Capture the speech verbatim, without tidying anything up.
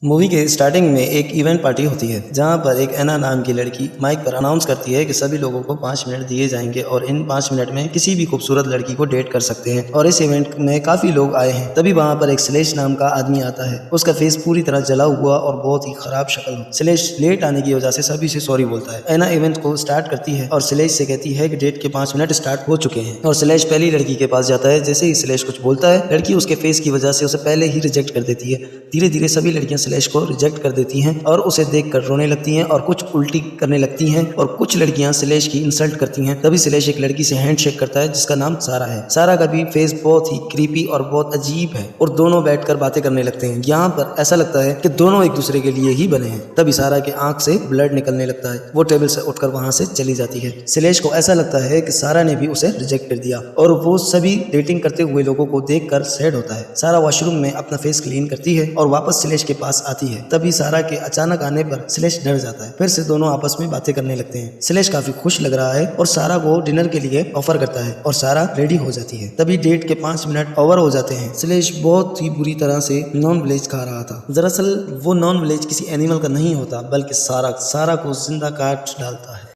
مووی کے اسٹارٹنگ میں ایک ایونٹ پارٹی ہوتی ہے، جہاں پر ایک اینا نام کی لڑکی مائک پر اناؤنس کرتی ہے کہ سبھی لوگوں کو پانچ منٹ دیے جائیں گے اور ان پانچ منٹ میں کسی بھی خوبصورت لڑکی کو ڈیٹ کر سکتے ہیں، اور اس ایونٹ میں کافی لوگ آئے ہیں۔ تبھی وہاں پر ایک سلیش نام کا آدمی آتا ہے۔ اس کا فیس پوری طرح جلا ہوا اور بہت ہی خراب شکل ہو۔ سلیش لیٹ آنے کی وجہ سے سبھی سے سوری بولتا ہے۔ اینا ایونٹ کو اسٹارٹ کرتی ہے اور سلیش سے کہتی ہے کہ ڈیٹ کے پانچ منٹ اسٹارٹ ہو چکے ہیں، اور سلیش پہلی لڑکی کے پاس جاتا ہے۔ جیسے ہی سلیش کچھ بولتا ہے، لڑکی اس کے فیس کی وجہ سے اسے پہلے ہی ریجیکٹ کر دیتی ہے۔ دھیرے دھیرے سبھی لڑکیاں سلیش کو ریجیکٹ کر دیتی ہیں اور اسے دیکھ کر رونے لگتی ہیں، اور کچھ الٹی کرنے لگتی ہیں، اور کچھ لڑکیاں سلیش کی انسلٹ کرتی ہیں۔ تبھی سلیش ایک لڑکی سے ہینڈ شیک کرتا ہے، جس کا نام سارا ہے۔ سارا کا بھی فیس بہت ہی کریپی اور بہت عجیب ہے، اور دونوں بیٹھ کر باتیں کرنے لگتے ہیں۔ یہاں پر ایسا لگتا ہے کہ دونوں ایک دوسرے کے لیے ہی بنے ہیں۔ تبھی سارا کے آنکھ سے بلڈ نکلنے لگتا ہے۔ وہ ٹیبل سے اٹھ کر وہاں سے چلی جاتی ہے۔ سلیش کو ایسا لگتا ہے کہ سارا نے بھی اسے ریجیکٹ کر دیا، اور وہ سبھی ڈیٹنگ کرتے ہوئے لوگوں کو دیکھ کر سیڈ ہوتا ہے۔ سارا واش روم میں اپنا فیس کلین کرتی ہے اور واپس سلیش کے پاس آتی ہے۔ تبھی سارا کے اچانک آنے پر سلیش ڈر جاتا ہے۔ پھر سے دونوں آپس میں باتیں کرنے لگتے ہیں۔ سلیش کافی خوش لگ رہا ہے اور سارا کو ڈنر کے لیے آفر کرتا ہے اور سارا ریڈی ہو جاتی ہے۔ تبھی ڈیٹ کے پانچ منٹ اوور ہو جاتے ہیں۔ سلیش بہت ہی بری طرح سے نان ویج کھا رہا تھا۔ دراصل وہ نان ویج کسی اینیمل کا نہیں ہوتا، بلکہ سارا، سارا کو زندہ کاٹ ڈالتا ہے۔